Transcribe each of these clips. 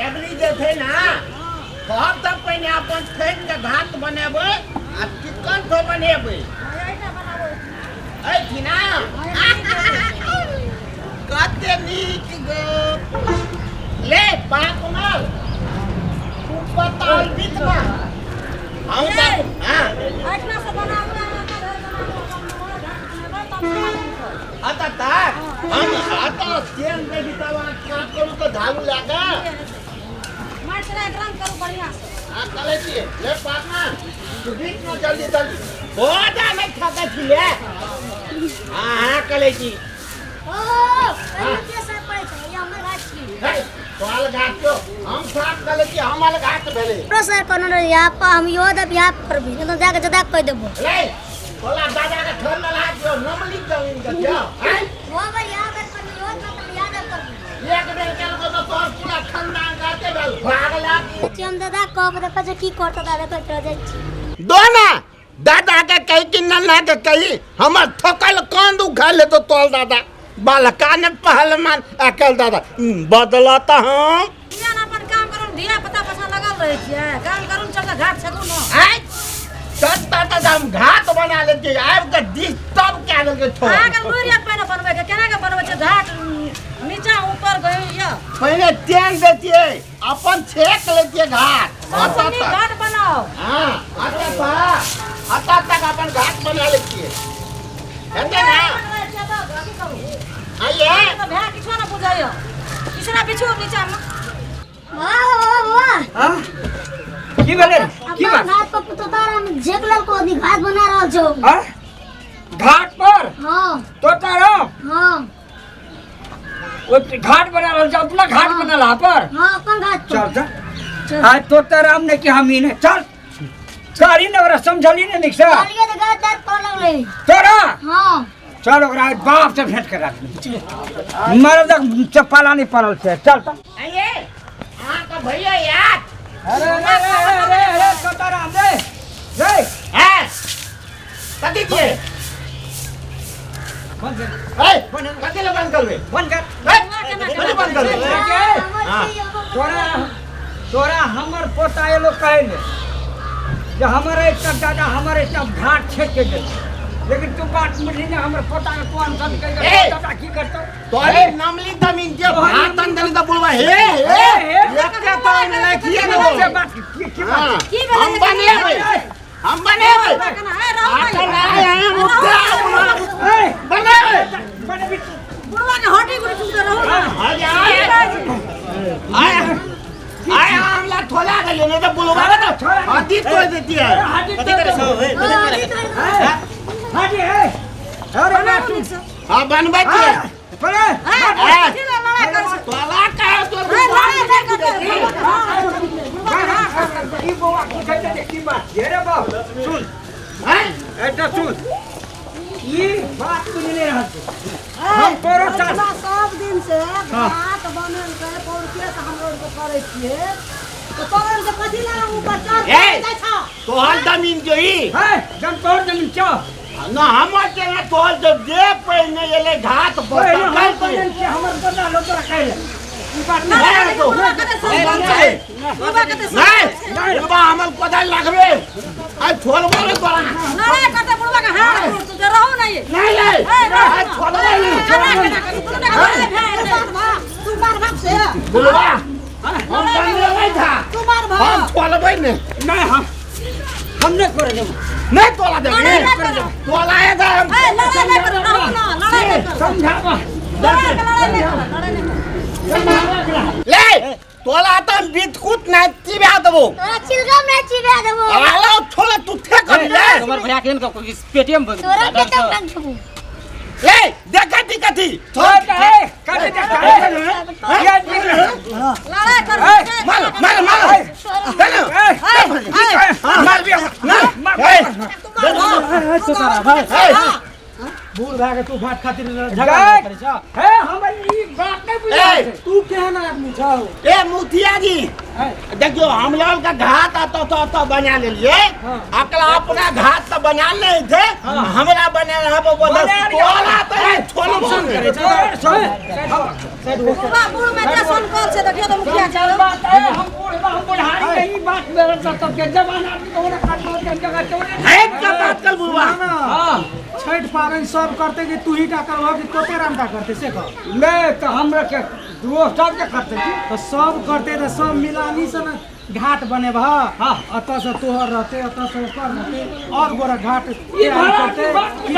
Ebury जे छै ना हम तऽ पहिने अपन ठोकि के घाट बनेबै आ चिकन तो बनेबै एहिठिना कते नीक गो ले पाक माल तू पताल बीतमा हम तऽ हाँ एहिठिना से बनाबू आता तक हम आता चेन देखी तब अहाँ क्या करू तऽ झाड़ू लए कऽ माटि रंग करू बढ़िआँ से आ चलै छी ले पाटना तू बीच में जल्दी जल्दी हो जा नहीं थकै छी ले हाँ हाँ कलै छी ओ के साथ पड़ै छै ये हमर घाट छी हे तोहर घाट तो हम साफ कलै छी हमर घाट भेलै प्रो सर कोनो नहीं यहाँ पर हम यो दब यहाँ पर भी तो जाके जदा कह देबो ले तोला दादा के ठोर में लाग दियो नमली जमीन के जाओ हैं वो पर यहाँ पर पर यो मतलब याद कर एक बेर केल को तो तोहर पूरा खानदान गाते भेल भागला छी हम दादा कहब देखो जे की करतो दादा कहत रह जाइ छी दो ना दादा के कही कि नन्ना के कही हमर थकल कांद उखा ले तो तोल दादा बालका ने पहलवान अकल दादा बदलता हम किया ना अपन काम करू धिया पुता पाछा लगल रहै छियै काम करू चल घाट छकू न आय तब तक हम घात बना लेते आबि के डिस्टर्ब कए देलकै छोड़ अहाँके लुरि यऽ पहिने बनबैके केना के बनबै छै घाट नीचा ऊपर गई यऽ पहिने टेन देतियै अपन छेक लेतियै घाट सबसँ अतः नीक तक घाट बनाउ हाँ अतः तक अतः तक अपन घाट बना लेतियै हेतै ना बनबै छियै तऽ अथी करू आइए तऽ भाय किछो ने बुझैय किछु ने पिछु नीचा मे वाह वाह वाह हाँ? की भेलै की अपन बात घाट पर तोतारा में झेक ललको आदमी घाट बना रहल छौ हाँ? घाट पर हाँ तोताराम हाँ ओ घाट बना रहल छै अपना घाट हाँ। बनल पर हाँ अपन घाट पर चल चल चल। आज तोताराम ने कि हम ही ने चल कहली ने ओकरा समझली ने नीक से कहलियै तऽ गाय दर्द करऽ लगलै तोरा हाँ चल ओकरा आज बाप से भेंट करा दे मरद चप्पला नहीं पड़ल छै चल चल आइए अहाँके भैया याद अरे अरे अरे अरे अरे तोताराम रे रे हैं कथी छियै बंद कर ए कथी लए बंद करबै बंद कर ए, कथी बंद करबै हाँ। तोरा तोरा हमर पोता एलो कहै ले जे हमर एकटा दादा हमर एकटा घाट छेक के गेल लेकिन तू बात बुझली ने हमर पोता के तू अनसन कहि ए! के दादा की करतौ तोरी नमली जमीन के भात अंदर तऽ बुलवा हे हे हे। एकटा तो ओहिमे लाखिए ने से बोल बात की की हाँ, बात की भेलै? हम बनेबै हम बनेबै केना हे रहू आखिर आए हैं मुद्दा ए बनेबै बनबी बुढ़वा के हड्डी गुड़ी टूट रहू ना अरे आए आए आए हमला ठोला गेलियो नहीं तो बुलवा के तो हड्डी तोड़ देती है हाजी कथी करे छौ हे कथी करे हाजी हे अरे ना तू हाँ बनबै छियै परे हे कथी लए लड़ाइ करै छै तोला कहे तो हे लड़ाइ नहि करतै बुढ़वा के हाथ ई बौआ पूछै छै जे की बात छियै रे बाप सुन हैं एटा सुन ई बात बुझले रहल छै हम तोरो साथ हमरा सब दिन से घाट बनल छै पौरके से हमरो आरके करै छियै तऽ तोरो आरके कथी लए ऊपर चढ़ ए! जाइ छौ तोहर जमीन जो ई है जब तोहर जमीन छौ न हमर जे ना तोहर जो जे पहिने एलै घाट पर पहिले हम तकर बनल छै। छियै, हमर बना लो तोरा कहै ले ई बात ना, नहि ना, नहीं, तो- बुढ़वा कते सब नहीं, बुढ़वा कते सब नहीं बुलवा हमर कोदाल लगबे आ छोड़बो रे तोरा लड़ाइ करतै बुढ़वा के हाथ गोड़ टूटतै रहू नहीं नहीं नहीं ए, रहू आ ना। छोड़बो नहीं केना केना करू बुढ़वा के लड़ाइ भए गेलै। तू मार बाप से बुलवा हम बनेबै था तू मार हम बाप छोड़बै नहीं नहीं हम हम नहीं करे देबो नहीं तोला देबै लड़ाइ नहि करू। तोला है हम ए, लड़ाइ नहि करू रहू ना लड़ाइ नहि करू समझाबा लड़ाइ के लड़ाइ नहि करू लड़ाइ नहि करू समझाबा एकरा ले तोला तो हम बिस्कुट नहीं चिबा देबो तोरा चिलगम नहीं चिबा देबो आलो छोला तू थे कर ले हमर भैया के ने पेटीएम तोरा के तब रंग छबू ले देखा थी कथी छोड़ दे कथी देखा ये लड़ाइ करू ए, मार मार मार चलो ए मार भी ना ए तू मार ए बूढ़ भए के तू भात खातिर झगड़ा करै छ हे हमर ई बात नहीं नहीं बुझाइ छै। तू केहन आदमी छौ? ए मुखिया जी देखियो हम लोग का घाट तो तो तो बना लेलिए, अकला अपना घाट तो बना ले थे, हमरा बना रहा वो बदल तोला तो छोड़ करे बुढ़ में के सन कल छै देखियो तो मुखिया जी बात है। हम बूढ़ हम बुढ़ारी के ई बात मेरे सब के जवान आदमी को ना काट के जगह चोरे है क्या बात कर बुढ़वा। हां छठ पावन सब करते कि तू ही का करबह कि तोते राम का करते से कह ले तो हमरा के दो सब के करते छी तो सब करते तो सब मिलानी से ना घाट बनेबह। हां अतः से तोहर रहते अतः से ओकर रहते और गोरा घाट ई करते।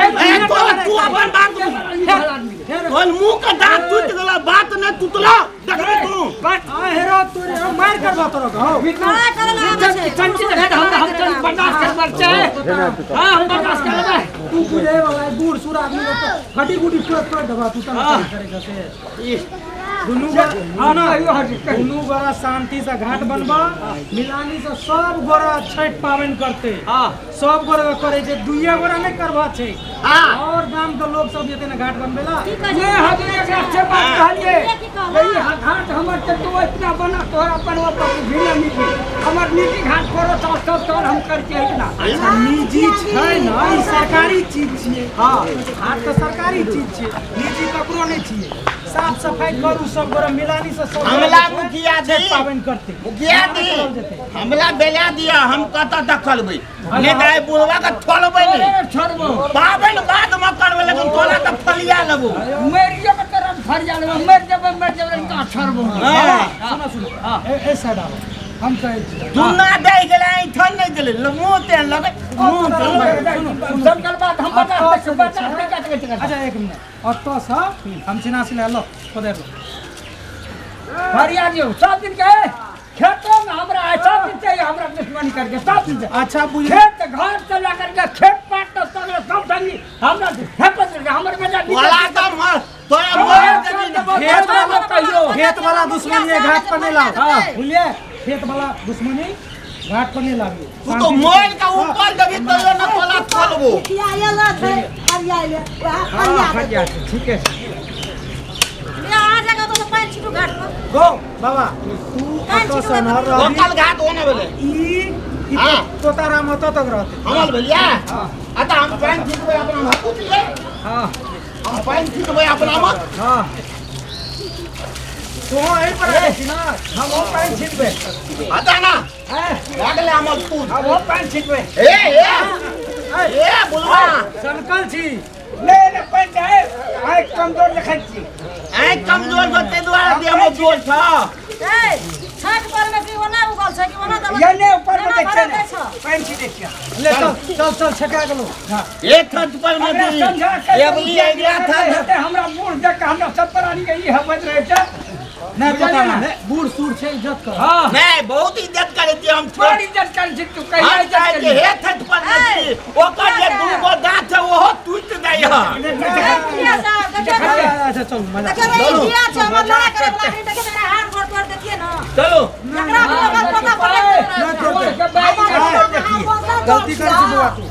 ए तू अपन बात तोर मुंह का दांत टूट गेला बात न टूटला देखबे तू बात आ हेरो तोरे हम मार करबा तोरो हो का करला आबै छै चंची देख हम हम चल बर्दाश्त करबर छै। हां हम बर्दाश्त करबै तू बुझे वाला बूढ़ सूढ़ आदमी लोग हड्डी गुडी तोड़ तोड़ देबा तू त करे से दुनू दुनू गोरा शांति से घाट बनबा मिलानी से सब गोरा छठ पावन करते। सब गोरा करे छै दुइये गोरा नहीं करबा छै और गाम के लोग सब जेते ना घाट बनबेला। ये हजूर एक अच्छे बात कहलिए यही घाट हमर के तू इतना बना तोरा बनवा पर भी ना निजी हमर निजी घाट करो तो सब तोर हम करके इतना। अच्छा निजी छै ना ई सरकारी चीज छियै। हां घाट तो सरकारी चीज छियै निजी ककरो नहीं छियै। साफ सफाई करू सब गोरा मिलानी से सब हमला मुखिया जी पावन करते मुखिया जी हमला बेला दिया हम कत देखलबै ने दाई बुढ़वा के छोड़बै नहीं छोड़बो पावन बाद में करबै लेकिन तोरा त फलिया लेबो मरियो के तरफ फरिया लेबो मर जेबै त छोड़बो। सुनो सुनो ए साइड आओ हम कहै छी दुना दे गेलै ऐठन नहीं गेलै मुंह ते लगे मुंह सब कल बात हम बता बता के। अच्छा एक मिनट अतः से हम सिना सिना लो पदर लो फरिया दियो सब दिन के खेतों में हमरा सब दिन चाहिए हमरा दुश्मनी करके सब दिन। अच्छा बुझ खेत घर से ला करके खेत पाट तो सगरे सब ढंगी हमरा हेपत हमर बेटा वाला त मर तोरा मर खेत वाला कहियो खेत वाला दुश्मनी घाट पर नहीं लाओ। बुझलिए खेत वाला दुश्मनी घाट पर नहीं लाबियो तू तो मोल का ऊपर देबी तो न तोला खोलबो मुखिया आयल छै फरिया ले वह फरिया ठीक है ले आ जाएगा तो पानी छिटू घाट पर गो बाबा तू अतः से न रहबी ओकल घाट ओने भेलै ई तोताराम अतः तक रहते हमल भेलिया अतः हम पानि छिटबै अपना में पूछलिए। हां हम पानि छिटबै अपना में। हां तो एहि पर आबै छी ना हम ओ पानि छिटबै अतः ना लागले हमर तू हम ओ पानि छिटबै ए ए ए बुलवा सनकल छी ले ले पानि दे आइ कमजोर देखै छी आइ कमजोर होते द्वारा दे हम जोर छ ए छठ पर में की ओना उगल छै कि ओना दबल ये ने ऊपर में देख छै पानि छिटै छी ले चल चल चल छका गेलो। हां एक छठ पर में दी एबली आइडिया था हमरा बूढ़ देख के हमरा सब प्राणी के ई हबत रहे छै नहीं पता नहीं बूढ़ सूढ़ छै इज्जत कर। हां नहीं बहुत इज्जत करे छी हम बड़ इज्जत करे छी तू कहिया इज्जत करे हे छठ पर में ओकर जे दू गो दांत छै ओहो टूट जाय ह। अच्छा चल मजा चलो किया छै हमर लड़ा करे वाला नहीं देखे तेरा हाथ गोड़ तोड़ देतिए ना। चलो एकरा भी अगर पता पड़े ना तोड़ दे गलती कर छी बुआ तू।